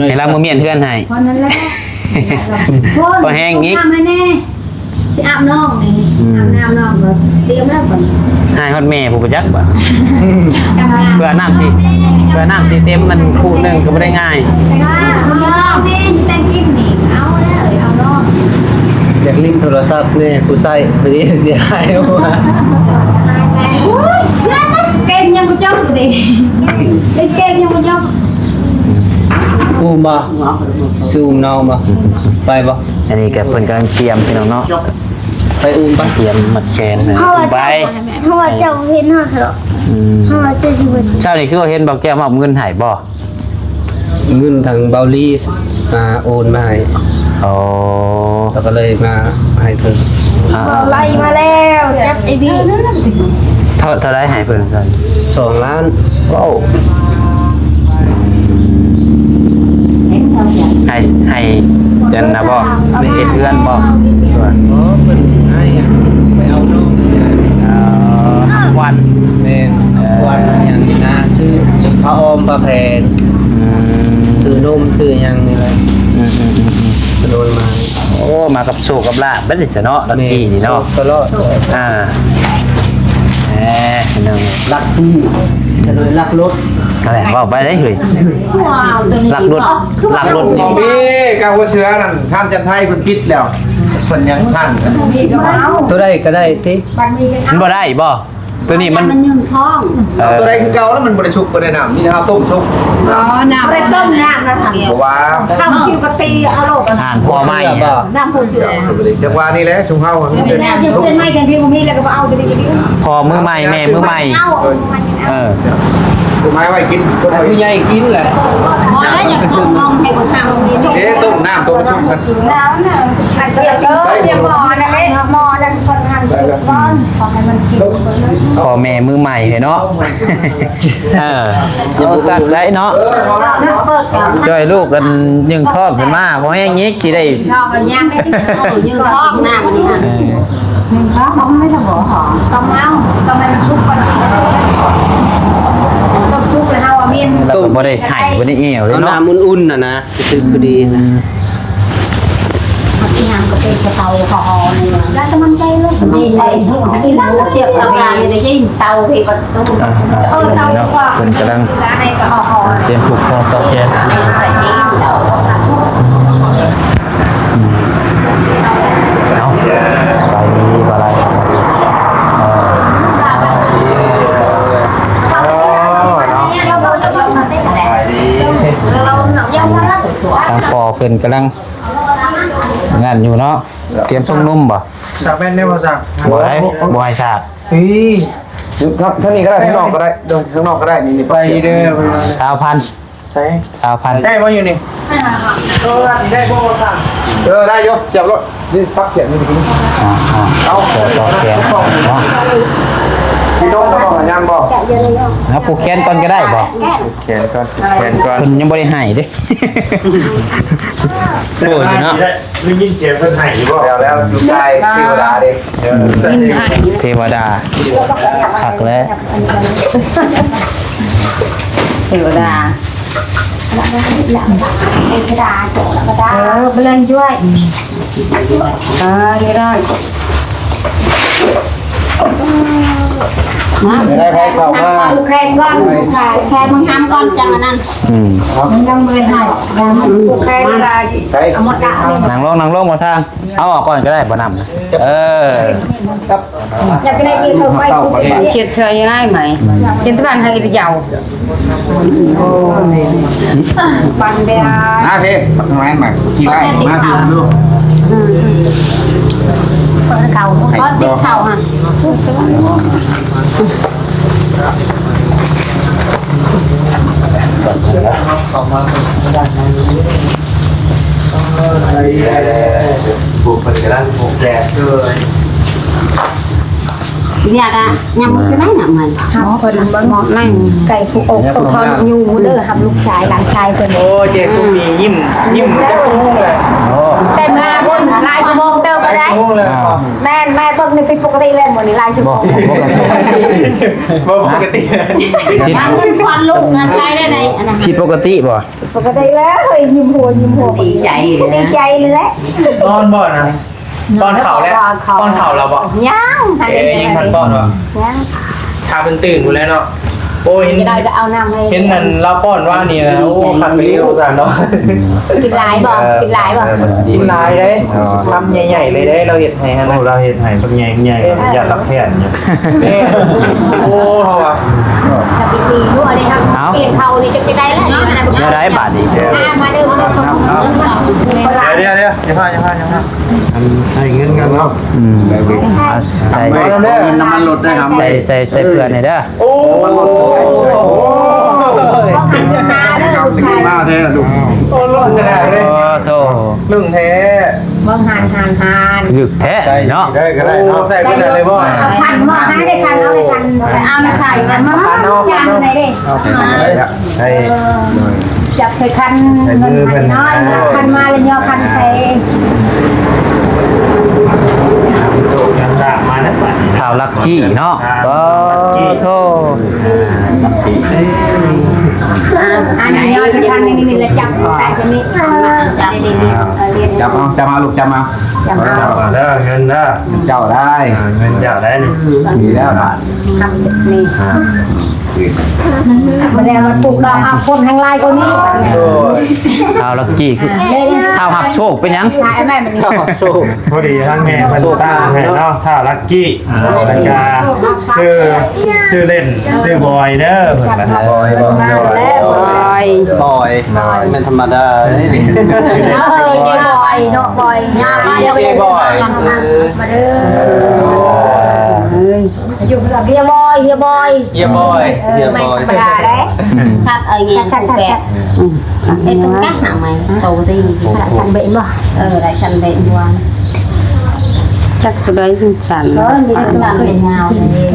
ໃຫ້ລາວມາມ້ຽນເຮືອນໃຫ້ ພໍນັ້ນແຫຼະ. ພໍແຮງອີກ ຊິອາບນ້ອງນີ້ ອືມ ອາບນ້ຳນ້ອງກໍຕຽມແລ້ວບັດນີ້. ໃຫ້ຮອດແມ່ຜູ້ປະຈັກບາດ ເພື່ອນ້ຳຊິ ເພື່ອນ້ຳຊິເຕັມມັນຄູ່ໜຶ່ງກໍບໍ່ໄດ້ງ່າຍ. ຢາກຫຼິ້ນໂທລະສັບແດ່ ຜູ້ໃຊ້ໄປເດ ເສຍຫາຍວ່າ ເກັ່ງຍັງບໍ່ຈົບເດ ເກັ່ງຍັງບໍ່ຈົບ. ອຸ້ມບໍ່? ຊິອຸ້ມນ້ອງບໍ່? ໄປບໍ່? ອັນນີ້ກໍເພິ່ນກຳລັງຕຽມ ພີ່ນ້ອງເນາະ ໄປອຸ້ມໄປ ຕຽມມັດແຂນ ເພາະວ່າ ອຸ້ມໄປ ເຈົ້າ ເພາະວ່າເຈົ້າເຫັນເຮົາຊະ. ອືມ ເພາະວ່າເຈົ້າຊິບໍ່ ເຊົ້ານີ້ຄືວ່າເຫັນບໍ່ແກ້ວມອບເງິນໃຫ້ບໍ່? ເງິນທາງເບົາລີ ອ່າ ໂອນມາໃຫ້. ອໍ ແລ້ວກໍເລີຍມາໃຫ້ເພິ່ນ. ອ່າ ເບົາໄລ່ມາແລ້ວ ຈັບໄອ້ບີ. ເທົ່າ ເທົ່າໃດໃຫ້ເພິ່ນ? ສອງລ້ານ. ວ້າວ ໃຫ້ ໃຫ້ອັນນະບໍ່? ເຮັດເຮືອນບໍ່? ບໍ່ ເພິ່ນໃຫ້ໄປເອົານ້ອງນີ້ແຫຼະ. ເອີ ຂວັນ ແມ່ນ ເອີ ຂວັນຫຍັງນີ້ນະ ຊື້ຜ້າອ້ອມຜ້າແພນ ອືມ ຊື້ນົມຊື້ຫຍັງນີ້ແຫຼະ. ອືມໆໆໆ ເພິ່ນໂອນມາ. ໂອ້ ມາກັບໂຊກກັບລາບເບິດນີ້ຊະເນາະ ລັກກີ້ນີ້ເນາະ ແມ່ນ ໂຊກຕະຫຼອດ. ອ່າ ເອີ ພີ່ນ້ອງ ລັກຜູ້ ກໍເລີຍລັກລົດ. ນັ້ນແຫຼະ ເວົ້າໄປເດ້ເຮີ້ຍ ລັກລົດ ລັກລົດນີ້. ມີກາຫົວເສືອນັ້ນ ທ່ານຈັນໄທເພິ່ນປິດແລ້ວ ເພິ່ນຍັງທັນກັນ. ໂຕໃດກໍໄດ້ຕິ ມັນບໍ່ໄດ້ບໍ່? ໂຕນີ້ມັນ ມັນຍືງທ້ອງ. ເອີ ເອົາໂຕໃດຄືເກົ່າແລ້ວ ມັນບໍ່ໄດ້ສຸກ ບໍ່ໄດ້ນ້ຳ ມີແຕ່ເຮົາຕົ້ມສຸກ. ອໍ ນ້ຳ ບໍ່ໄດ້ຕົ້ມນ້ຳນະ ເພາະວ່າ ນ້ຳກິນກໍຕີເອົາໂລດ. ອ່ານພໍ່ໃໝ່ ນ້ຳຜູ້ເສືອ ຈັງຫວະນີ້ແຫຼະ ຊຸມເຮົາ ນີ້ແຫຼະ ເປັນໃໝ່ ແທນທີ່ບໍ່ມີແລ້ວກໍບໍ່ເອົາ ຕົວນີ້ກໍດີ. ພໍ່ມືໃໝ່ ແມ່ມືໃໝ່ ເອີ ໄມ້ໄວ້ກິນ ຜູ້ໃຫຍ່ກິນແຫຼະ. ບໍ່ແລ້ວ ຢາກສົ່ງນ້ອງໃຫ້ບັກຫຳນີ້. ເດ້ ຕົ້ມນ້ຳ ຕົ້ມຊຸບ ນ້ຳນະ ອັນເສຍ ເສຍໝໍ້ນັ້ນເດ້ ໝໍ້ນັ້ນຄົນຫັ້ນ ປ້ອນ ຂໍໃຫ້ມັນກິນ. ພໍ່ແມ່ມືໃໝ່ເນາະ ເອີ ຢ່າບໍ່ກັດໄດ້ເນາະ ເປີດກ່ອນ ຈ່ອຍລູກກັນ ຍືງທ້ອງຂຶ້ນມາ ພໍແຮງອີກ ຊິໄດ້ ຍືງທ້ອງກັນ ຍາກໄດ້ ຍືງທ້ອງນະ ມື້ນີ້ຫັ້ນ. ເອີ ໜຶ່ງຄອກ ຕ້ອງໃຫ້ລະບໍ່ຫອມ ຕ້ອງເອົາ ຕ້ອງໃຫ້ມັນສຸກກ່ອນ ຕົ້ມສຸກແລ້ວເຮົາເອົາເມັນ ລາວກໍບໍ່ໄດ້ໃຫ້ ບໍ່ໄດ້ແອວເລີຍເນາະ ເອົານ້ຳອຸ່ນໆ ຫັ້ນນະ ຄືພໍດີນະ. ອືມ ມັນຍາມກໍເປັນກະເຕົາກໍຫອມນີ້ ແລ້ວແຕ່ມັນໃຈເລີຍ ນີ້ໄດ້ສຸກ ອັນນີ້ເຮົາສຽບເຕົາກາງນີ້ ໄດ້ຍິນເຕົາເພິ່ນກໍ ອ່າ ເອີ ເຕົາ ເນາະ ເພິ່ນກຳລັງ ຕຽມຜູກຄໍຕໍ່ແຂນ. ເອົາ ໄປບໍ່ໄດ້ ເອີ ເນາະ ສະບາຍດີ. ທາງພໍ່ເພິ່ນກຳລັງນັ້ນຢູ່ເນາະ ຕຽມຊົງນົມບໍ່? ສາບແມ່ນແນວບໍ່ສາບ? ບໍ່ໃຫ້ ບໍ່ໃຫ້ສາບ. ອີ່ ທາງນີ້ກໍໄດ້ ຂ້າງນອກກໍໄດ້ ຂ້າງນອກກໍໄດ້ ນີ້ ນີ້ ໄປເດີ ຊາວພັນ ໃສ່ ຊາວພັນ ໄດ້ບໍ່ຢູ່ນີ້? ເອີ ໄດ້ບໍ່ ເອີ ໄດ້ຢູ່ ສຽບໂລດ ນີ້ ປັກສຽບນີ້ ອ່າໆ ເອົາ ຕໍ່ແຂນເນາະ ມີນົມບໍ່ ຍັງບໍ່? ເອົາ ຜູກແຂນກ່ອນກໍໄດ້ບໍ່? ແຂນກ່ອນ ແຂນກ່ອນ ເພິ່ນຍັງບໍ່ໄດ້ໃຫ້ເດ້ ໂອ້ຍເນາະ ໄດ້ຍິນສຽງເພິ່ນໃຫ້ຢູ່ບໍ່? ແລ້ວ ແລ້ວຢູ່ໃຕ້ເທວະດາເດ້ ເທວະດາ ຄັກແລ້ວ ເທວະດາ ເທວະດາ ເອີ ເພິ່ນເລີຍຊ່ວຍ ເອີ ນີ້ໄດ້ ໄດ້ໃຜເຂົ້າມາ ແຂກກ່ອນ ແຂກ ແຂກເບິ່ງຫາມກ່ອນ ຈັ່ງອັນນັ້ນ ອືມ ມັນຍັງບໍ່ໄດ້ໃຫ້ ແຂກເວລາ ໄປ ເອົາໝົດລະ ນັ່ງລົງ ນັ່ງລົງ ບໍ່ທາງ ເອົາອອກກ່ອນກໍໄດ້ ບໍ່ນຳ ເອີ ຢາກໄດ້ກິນເຂົ້າໄປ ເຮັດເທື່ອຍັງໄງໃໝ່ ເຮັດບ້ານໃຫ້ລະເຍົາ ປັນເດ ມາເພ ມາທາງນັ້ນມາ ກິນໄດ້ ມາເພ ມາດູ ເປີດເຂົ້າ ເປີດຕິດເຂົ້າຫັ້ນ ພວກເພິ່ນກຳລັງປູກແກງເລີຍ ຢາກອະ ຍັງບໍ່ໄດ້ນະ ມັນ ເຮົາເພິ່ນເບິ່ງເໝາະໃນ ໄກ່ຜູ້ອົບຜູ້ທ້ອນຢູ່ເດີ ຮັບລູກຊາຍຫຼານຊາຍເພິ່ນ ໂອ້ ເຈສຸມີຍິ້ມ ຍິ້ມຈັກຊົ່ວໂມງແລ້ວ ເຕັມມາພຸ້ນ ຫຼາຍຊົ່ວໂມງເຕີບ ຫຼາຍ ແລ້ວ ຊົ່ວໂມງແລ້ວ ອ່າ ແມ່ນ ແມ່ເບິ່ງນີ້ຜິດປົກກະຕິແລ້ວ ມື້ນີ້ຫຼາຍຊົ່ວໂມງ ບໍ່ປົກກະຕິ ບໍ່ປົກກະຕິ ມັນຄວັນລູກນະ ໃຊ້ໄດ້ໃນອັນນັ້ນ ຜິດປົກກະຕິບໍ່? ປົກກະຕິແລ້ວ ຍິ້ມຫົວ ຍິ້ມຫົວ ດີໃຈເລີຍ ດີໃຈເລີຍ ນອນບໍ່ນະ? ປ້ອນເຂົ້າແລ້ວ ປ້ອນເຂົ້າແລ້ວບໍ່? ຍັງ ເອີ ຍັງບໍ່ທັນປ້ອນບໍ່? ຍັງ ຖ້າເພິ່ນຕື່ນພຸ້ນແຫຼະເນາະ ໂອ້ຍ ເຫັນ ເຫັນອັນລາວປ້ອນວານນີ້ນະ ໂອ້ ຄັກອີ່ຫຼີ ສົງສານເນາະ ກິນຫຼາຍບໍ່? ກິນຫຼາຍບໍ່? ກິນຫຼາຍເດ້ ຄຳໃຫຍ່ໆເລີຍເດ້ ລາວເຮັດໃຫ້ຫັ້ນນະ ໂອ້ ລາວເຮັດໃຫ້ບັກໃຫຍ່ໆ ຢ້ານລາວແຄ້ນຢູ່ ໂອ້ ເຮົາວ່າ ເອົາ ແນວໃດບາດນີ້? ມາເດີ ມາເດີ ດຽວໆໆ ຢ່າພາດ ຢ່າພາດ ຢ່າພາດ ອັນໃສ່ເງິນກັນເນາະ ອືມ ໃສ່ ເອົາເງິນນ້ຳມັນລົດໄດ້ນຳ ໃສ່ ໃສ່ ໃສ່ເພື່ອນໃຫ້ເດີ ໂອ້ ມາແທ້ລູກ ໂອ້ ລຸ້ງຂະໜາດເລີຍ ໂອ້ ໂທ້ ລຸ້ງແທ້ ເບິ່ງຫັ້ນ ຫັ້ນ ຫັ້ນ ລຶກແທ້ເນາະ ໃສ່ໄດ້ກໍໄດ້ເນາະ ໂອ້ ໃສ່ໄປໄດ້ເລີຍບໍ່? ເອົາຂັນບໍ່ ໃຫ້ໄດ້ຂັນ ເອົາໄດ້ຂັນ ເອົາມາໃສ່ກັນມາ ຈານໃດເດ້ ເອົາໄປໄດ້ ໃຫ້ ຈັບໃສ່ຂັນ ໃສ່ມືເພິ່ນ ເງິນໃຫ້ນ້ອຍ ເນາະ ຂັນມາແລ້ວຍໍຂັນໃສ່ ໂຊກນຳລາບມານະບາດນີ້ ທ້າວລັກກີ້ເນາະ ລັກກີ້ ໂອ້ ລັກກີ້ ອ່າ ອັນນີ້ຍໍໃສ່ຂັນນີ້ ນີ້ລະຈັບແປະໃສ່ນີ້ ຈັບ ຈັບເອົາ ຈັບເອົາລູກ ຈັບເອົາ ຈັບເອົາ ເອົາເດີ ເງິນເດີ ເຈົ້າໄດ້ ອ່າ ເງິນເຈົ້າໄດ້ນີ້ ດີແລ້ວບາດນີ້ ອ່າ ບໍ່ໄດ້ມາປູກດອກເອົາຄົນແຮ່ງຫຼາຍກວ່ານີ້ ໂອ້ຍ ທ້າວລັກກີ້ຄືທ້າວຮັບໂຊກເປັນຫຍັງ? ທ້າວຮັບໂຊກ ພໍດີທາງແມ່ເພິ່ນຕັ້ງໃຫ້ເນາະ ທ້າວລັກກີ້ ອ່າ ແລ້ວກະຊື່ ຊື່ເລ່ນ ຊື່ບອຍເດີ ບອຍ ບອຍ ບອຍ ບອຍ ແມ່ນທຳມະດາເດ້ ເອີ ເຈບອຍເນາະ ບອຍ ມາດຽວ ເຈບອຍ ມາເດີ ເຮຍບອຍ ເຮຍບອຍ ເຮຍບອຍ ເອີ ແມ່ນທຳມະດາເດ້ ຊັດເອີຍ ຊັດ ຊັດ ຊັດ ເຮັດຕົງກະຫາໃໝ່ ໂຕຕີ ສັນເບນບໍ່? ເອີ ໄດ້ສັນເບນບໍ່? ຈັກຜູ້ໃດສັນ ເອີ ມີແຕ່ຕົວເປັນຍາວເລີຍ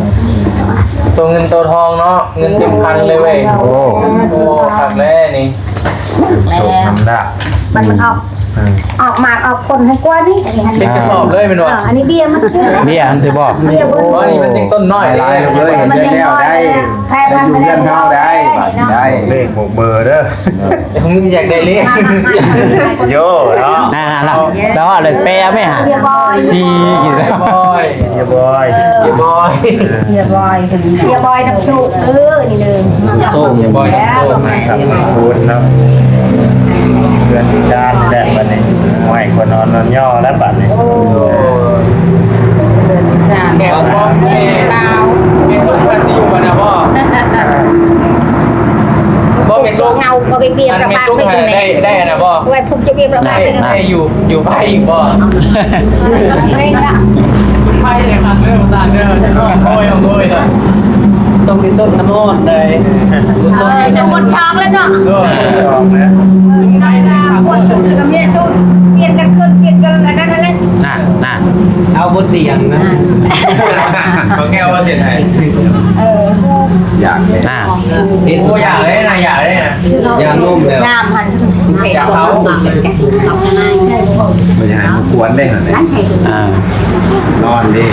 ຕົວເງິນຕົວທອງເນາະ ເງິນເຕັມຄັນເລີຍເວີຍ ໂອ້ ໂອ້ ຄັກແລ້ວນີ້ ໂຊກນຳລາບ ມັນອອກ ເອີ ອອກໝາກອອກຜົນໃຫ້ກວ່ານີ້ ອັນນີ້ຫັ້ນ ເຕັມກະສອບເລີຍແມ່ນບໍ່? ເອີ ອັນນີ້ເບ້ຍມັນ ເບ້ຍມັນຊິບໍ່? ເບ້ຍບໍ່ ອໍ ນີ້ມັນຍັງຕົ້ນນ້ອຍ ຫຼາຍເລີຍ ມັນຍັງນ້ອຍ ແພງ ໄປຢູ່ເຮືອນເຮົາໄດ້ ບາດນີ້ໄດ້ ເລກ ໂບກເບີເດີ ຢາກໄດ້ເລກ ໂຍເນາະ ນັ້ນໆ ລາວວ່າເລີກແປແມ່ຫາ ສີ່ ເຮຍບອຍ ເຮຍບອຍ ເຮຍບອຍ ເຮຍບອຍ ເຮຍບອຍນຳໂຊກ ເອີ ນີ້ເດີ ນຳໂຊກ ເຮຍບອຍນຳໂຊກ ນຳໂຊກເນາະ ເຮືອນທີ່ຊານນີ້ແຫຼະບາດນີ້ ໂອ້ຍ ຄວນນອນນອນຍໍແລ້ວບາດນີ້ ໂອ້ ເຮືອນທີ່ຊານ ແມ່ນບໍ່? ແມ່ນລາວ ແມ່ນສຸດເພື່ອນຊິຢູ່ບໍ່ນະບໍ່? ບໍ່ ເງົາບໍ່ໄດ້ປຽບ ອັນ ປະ ແມ່ ປາກ ໄດ້ ໄດ້ ໄດ້ອັນນະບໍ່? ໄວ້ພຸກຈະປຽບ ໄດ້ ປະ ໄດ້ຢູ່ ຢູ່ໄພອີກບໍ່? ໄດ້ລະ ໄພເລີຍຄັກເດີ ຕາເດີ ໂອ້ຍ ໂອ້ຍ ຕ້ອງໄດ້ສົດນ້ຳຮ້ອນໄດ໋ ເອີ ສົດນ້ຳຮ້ອນຊອກແລ້ວເນາະ ເອີ ຊອກແລ້ວ ເອີ ໄດ້ລະ ປວດຊຸດ ແລ້ວກໍເມຍຊຸດ ປ່ຽນກັນຂຶ້ນ ປ່ຽນກັນອັນນັ້ນຫັ້ນແຫຼະ ນະ ນະ ເອົາບົດຕຽງນະ ບໍ່ແກ້ວວ່າເຮັດໃຫ້ ເອີ ຢາກເຮັດ ນະ ເຮັດ ໂອ້ ຢາກເລີຍນະ ຢາກເລີຍນະ ຢາກນົມແລ້ວ ງາມຫັ້ນ ຢາກເອົາ ບໍ່ຢາກໃຫ້ມັນກວນເດ້ຫັ້ນແຫຼະ ອ່າ ນອນເດ້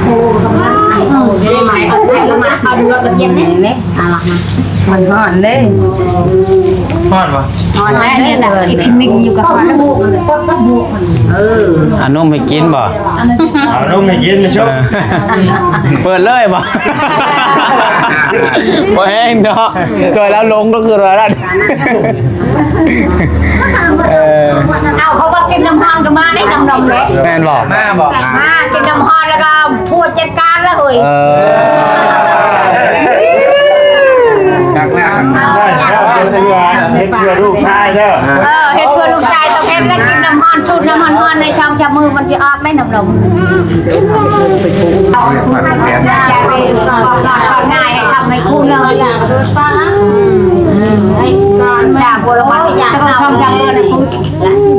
ເອີ ເອົາເລືອດມາເຢັນເດ້ ເອົາລະມາ ມັນຮ້ອນເດ້ ຮ້ອນບໍ່? ຮ້ອນແລ້ວນີ້ນະ ອີພິງໜຶ່ງຢູ່ກັບຂ້ອຍ ເອີ ເອົານົມໃຫ້ກິນບໍ່? ເອົານົມໃຫ້ກິນ ເອີ ເປີດເລີຍບໍ່? ບໍ່ແຮງດອກ ຈ່ອຍລາວຫຼົງກໍຄືວ່ານັ້ນ ເອີ ເອົາ ເຂົາວ່າກິນນ້ຳຮ້ອນກໍມາໄດ້ນ້ຳນົມເດ້ ແມ່ນບໍ່? ມາບໍ່? ມາ ກິນນ້ຳຮ້ອນແລ້ວກໍ ຜົວຈັດການລະເຮີ້ຍ ເອີ ຄັກແລ້ວ ເຮັດເພື່ອ ເຮັດເພື່ອລູກຊາຍເດີ ເອີ ເຮັດເພື່ອລູກຊາຍ ຕ້ອງເຮັດແລ້ວ ກິນນ້ຳຮ້ອນ ຊຸດນ້ຳຮ້ອນໆ ໃນສອງສາມມື້ມັນຊິອອກໄດ້ນ້ຳນົມ ງ່າຍ ທຳໃຫ້ຄຸ້ມເລີຍ ອືມ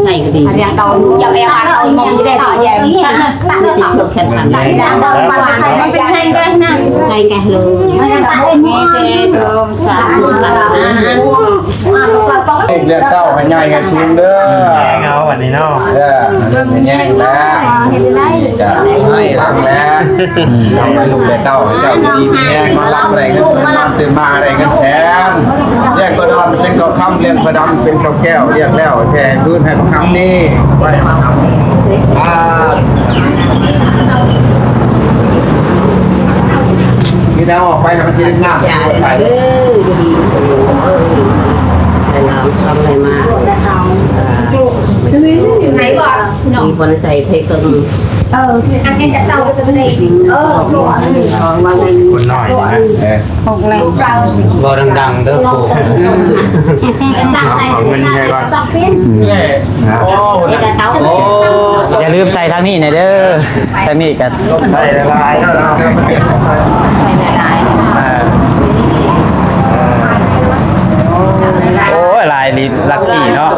ໃສ່ກໍດີ ອັນນີ້ເອົານົມຢູ່ໄດ້ ເອົານົມຢູ່ໄດ້ ເອົານົມຢູ່ໄດ້ ເອົານົມຢູ່ໄດ້ ມັນເປັນໄຮ່ກັນນະ ໄຮ່ກັນເລີຍ ສາທຸ ສາທຸ ລູກລ້ຽງເຕົ້າໃຫ້ໃຫຍ່ໃຫ້ສູງເດີ ເອົາບັດນີ້ເນາະ ເອີ ໃຫຍ່ແລ້ວ ໃຫ້ຫຼັງແລ້ວ ເອົາໃຫ້ລູກໃຫ້ເຕົ້າ ໃຫ້ເຈົ້າຢູ່ດີມີແຮງ ນອນຫຼັບໄດ້ເງິນ ນອນຕື່ນມາໄດ້ເງິນແສນ ລ້ຽງປາດອນເປັນເຂົ້າຄຳ ລ້ຽງປາດຳເປັນເຂົ້າແກ້ວ ລ້ຽງແລ້ວແຜ່ພື້ນໃຫ້ບັກຄຳນີ້ ໄວ້ໃຫ້ບັກຄຳນີ້ ອ່າ ມີແນວອອກໄປໃຫ້ມັນຊິເລັດງາມ ຢ່າເດີ ຢູ່ດີມີແຮງ ເອີ ໃຫ້ລາວທຳໃຫ້ມາ ອ່າ ໄປບໍ່? ເນາະ ມີບ່ອນໃສ່ເພກເຄິ່ງ ເອີ ອັນນີ້ຈະເຕົ້າໄດ້ ເອີ ຄົນນ້ອຍນະ ເອີ ຫົກແລ້ວ ເວົ້າດັງໆເດີ ເອົາເງິນໃຫ້ກ່ອນ ອືມ ນະ ໂອ້ ຢ່າລືມໃສ່ທາງນີ້ແດ່ເດີ ທາງນີ້ກໍໃສ່ຫຼາຍໆເນາະ ໃສ່ຫຼາຍໆ ອ່າ ໂອ້ຍ ຫຼາຍ ລັກກີ້ເນາະ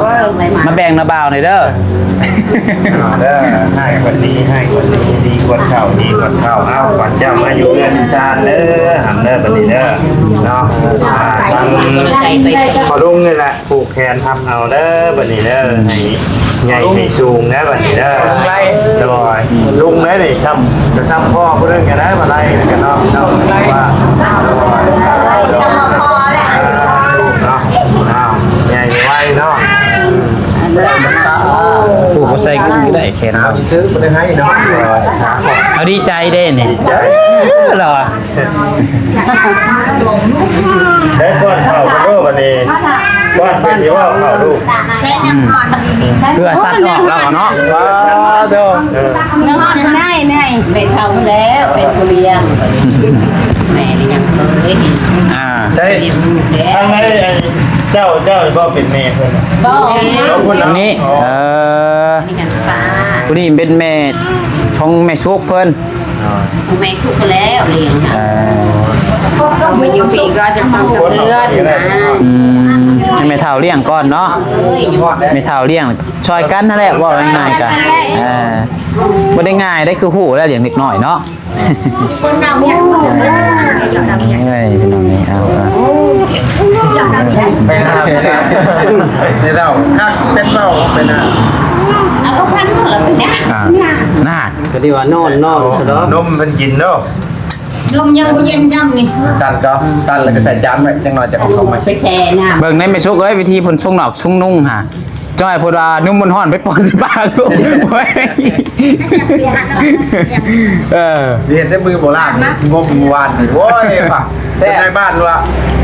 ມາແບ່ງນຳບ່າວໜ່ອຍເດີ ເອົາເດີ ໃຫ້ຄົນດີ ໃຫ້ຄົນດີ ດີກວ່າເກົ່າ ດີກວ່າເກົ່າ ເອົາ ຂວັນເຈົ້າມາຢູ່ເຮືອນຢູ່ຊານເດີ ຫຳເດີ ບັດນີ້ເດີ ເນາະ ອ່າ ທາງພໍ່ລຸງນີ້ແຫຼະ ຜູກແຂນທັບເອົາເດີ ບັດນີ້ເດີ ໃຫ້ໃຫຍ່ໃຫ້ສູງເດີ ບັດນີ້ເດີ ໂດຍ ລຸງເດ້ນີ້ ຊ້ຳ ກໍຊ້ຳພໍ່ຜູ້ໜຶ່ງກໍໄດ້ ບໍ່ໄດ້ກໍເນາະ ເນາະ ວ່າ ໂດຍ ເນາະ ເນາະ ໃຫຍ່ໄວເນາະ ຜູ້ບໍ່ໃສ່ກໍໄດ້ແຂນ ເອົາ ເອົາ ຊື່ໆ ບໍ່ໄດ້ໃຫ້ເນາະ ເອົາ ດີໃຈເດ້ນີ້ ດີໃຈ ເອີ ລາວ ໄດ້ປ້ອນເຂົ້າກັນໂດບັດນີ້ ປ້ອນເປັນຢູ່ບໍ່ເຂົ້າລູກ ອືມ ເພື່ອສັດອອກແລ້ວເນາະ ວ້າໂທ ເອີ ນ້ອງໄດ້ ໄດ້ ແມ່ເຖົ້າແລ້ວ ເປັນຜູ້ລ້ຽງ ແມ່ລ້ຽງເລີຍ ອ່າ ໃຊ່ ທາງໃນ ເຈົ້າ ເຈົ້າບໍ່ເປັນແມ່ເພິ່ນ ບໍ່ ຄົນນີ້ ເອີ ນີ້ກັນປ້າ ຜູ້ນີ້ເປັນແມ່ຂອງແມ່ສຸກເພິ່ນ ແມ່ທຸກແລ້ວລ້ຽງ ເອີ ມາຢູ່ປີກໍຈັກສອງສາມເດືອນນະ ອືມ ໃຫ້ແມ່ເຖົ້າລ້ຽງກ່ອນເນາະ ເອີຍ ແມ່ເຖົ້າລ້ຽງຊ່ອຍກັນຫັ້ນແຫຼະ ເວົ້າງ່າຍໆກະ ເອີ ບໍ່ໄດ້ງ່າຍເດ້ ຄືຮູ້ແລ້ວລ້ຽງເດັກນ້ອຍເນາະ ເອີຍ ພີ່ນ້ອງເອີຍ ເອົາ ໄປນະ ໄປນະ ໄປນະ ຄັກເປັດເວົ້າ ໄປນະ ເອົາຄັນລະໄປນະ ອ່າ ນະ ກໍດີວ່ານອນ ນອນຊະເນາະ ນົມເພິ່ນກິນເນາະ ນົມຍັງບໍ່ເຢັນຊ້ຳນີ້ ສັ່ນກໍສັ່ນແລ້ວກໍໃສ່ຈານໄວ້ ຈັກໜ່ອຍຈະເອົາເຂົ້າມາ ໄປແຊ່ນ້ຳ ເບິ່ງໃນແມ່ສຸກເອີຍ ວິທີເພິ່ນຊົງນອກຊົງນຸ່ງຫາ ຈ້ອຍເພິ່ນວ່ານົມມັນຮ້ອນໄປປ້ອນໃສ່ປາກລູກ ໂອ້ຍ ເອີ ເຮັດແຕ່ມືບໍ່ລ້າງ ງົບມື້ວານນີ້ ໂອ້ຍວ່າ ແຊບ ນາຍບ້ານວ່າ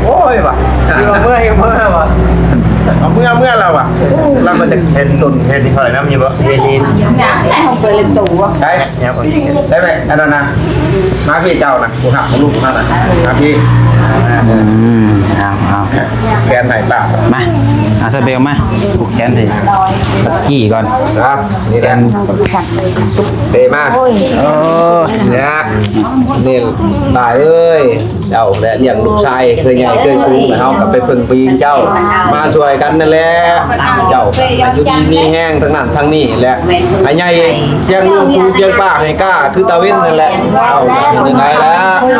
ໂອ້ຍວ່າ ເອົາເມືອ ເອົາເມືອວ່າ ເອົາເມືອ ເມືອແລ້ວວ່າ ລາວກໍຈະເຫັນຕົນ ເຫັນເຂົານຳຢູ່ບໍ່? ເຫັນ ເຫັນ ໄດ້ຂອງເປີເລັກໂຕບໍ່? ໄດ້ ໄດ້ໄໝ? ອັນນັ້ນນະ ມາພີ່ເຈົ້ານະ ຜູ້ຮັບຂອງລູກເຮົານະ ມາພີ່ ອືມ ເອົາ ເອົາ ແຂນໃຫ້ປ້າ ມາ ເອົາສະເບວມາ ຜູກແຂນໃຫ້ບັກກີ້ກ່ອນ ຄັບ ນີ້ແຫຼະ ເປມາ ໂອ້ຍ ເອີ ນີ້ ນີ້ ປ້າເອີຍ ເຈົ້າແຫຼະລ້ຽງລູກຊາຍເຄີຍໃຫຍ່ເຄີຍສູງ ແລ້ວເຮົາກໍໄປເພິ່ງພິງເຈົ້າ ມາຊ່ວຍກັນນັ້ນແຫຼະ ເຈົ້າ ຢູ່ດີມີແຮງທັງນັ້ນທັງນີ້ແຫຼະ ໃຫ້ໃຫຍ່ ພຽງລູກສູງພຽງປ້າໃຫ້ກ້າຄືຕາເວັນນັ້ນແຫຼະ ເຈົ້າເປັນຈັ່ງໃດລະ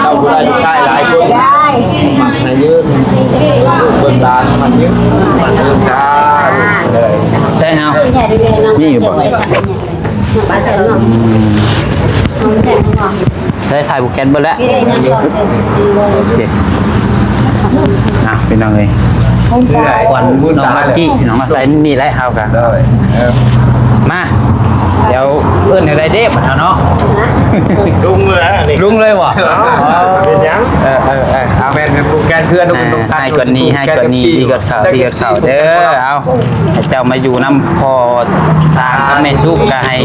ເຈົ້າຜູ້ໄດ້ລູກຊາຍຫຼາຍຄົນ ໃຫ້ຍືນ ເບິ່ງຫຼານ ມັນຍືນ ມັນຍືນ ສາທຸເດີ ໃຊ່ເຮົາ ມີຢູ່ບໍ່? ໃຊ້ຖ່າຍຜູກແຂນເບິດແລ້ວ ໂອເຄ ນະ ພີ່ນ້ອງເອີຍ ຂວັນນ້ອງມາກກີ້ ນ້ອງມາໃສ່ນີ້ແຫຼະ ເຮົາກະ ໂດຍ ເອີ ມາ ດຽວເອີ້ນແນວໃດເດ້ບັດເຮົາເນາະ ລຸງເລີຍນະນີ້ ລຸງເລີຍບໍ່? ເປັນຫຍັງ? ເອີ ເອີ ເອີ ເອົາ ແມ່ນເປັນຜູກແຂນເພື່ອນ ໃຫ້ກວ່ານີ້ ໃຫ້ກວ່ານີ້ ດີກວ່າເກົ່າ ດີກວ່າເກົ່າເດີ ເອົາ ໃຫ້ເຈົ້າມາຢູ່ນຳພໍ່ຊ້າງກັບແມ່ສຸກ ກໍໃຫ້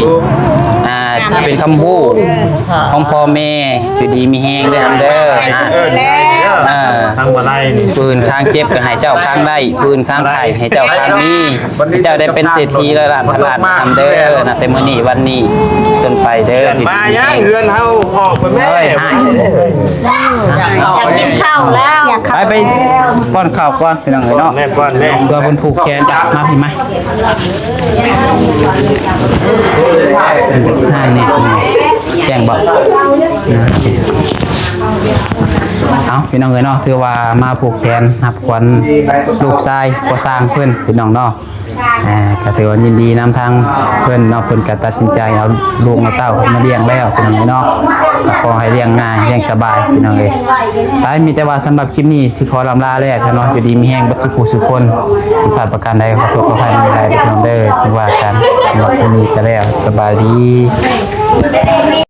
ອ່າ ເປັນຄຳຮູ້ຂອງພໍ່ແມ່ ຢູ່ດີມີແຮງເດີ ເດີ ອ່າ ເອີ ທາງບໍ່ໄດ້ນີ້ ຜູ້ອື່ນຄາງເຈັບກໍໃຫ້ເຈົ້າຄາງໄດ້ ຜູ້ອື່ນຄາງໄຂ້ໃຫ້ເຈົ້າຄາງມີ ເຈົ້າໄດ້ເປັນເສດຖີຮ້ອຍລ້ານພັນລ້ານນຳເດີ ນັບແຕ່ມື້ນີ້ວັນນີ້ເປັນຕົ້ນໄປເດີ ມາຍັງເຮືອນເຮົາອອກໄປແມ່ ເອີຍ ຢາກກິນເຂົ້າແລ້ວ ໄປ ໄປປ້ອນເຂົ້າກ່ອນ ພີ່ນ້ອງເອີຍເນາະ ແມ່ປ້ອນແມ່ ເພື່ອເພິ່ນຜູກແຂນ ມາພີ່ມາ ອ່າ ນີ້ ແຈ້ງບໍ່? ເອົາ ພີ່ນ້ອງເອີຍເນາະ ຖືວ່າມາຜູກແຂນຮັບຂວັນລູກຊາຍພໍ່ຊ້າງເພິ່ນ ພີ່ນ້ອງເນາະ ອ່າ ກໍຖືວ່າຍິນດີນຳທາງເພິ່ນເນາະ ເພິ່ນກໍຕັດສິນໃຈເອົາລູກເອົາເຕົ້າເພິ່ນມາລ້ຽງແລ້ວ ພີ່ນ້ອງເອີຍເນາະ ກໍຂໍໃຫ້ລ້ຽງງ່າຍລ້ຽງສະບາຍ ພີ່ນ້ອງເອີຍ ໄປ ມີແຕ່ວ່າສຳລັບຄລິບນີ້ ຂໍລຳລາແລ້ວເນາະ ຢູ່ດີມີແຮງເບິດສູ່ຜູ້ສູ່ຄົນ ຜິດພາດປະການໃດ ຂໍໂທດຂໍອະໄພນຳຫຼາຍເດີ ພີ່ນ້ອງເດີ ຖືວ່າກັນ ສຳລັບມື້ນີ້ກໍແລ້ວ ສະບາຍດີ.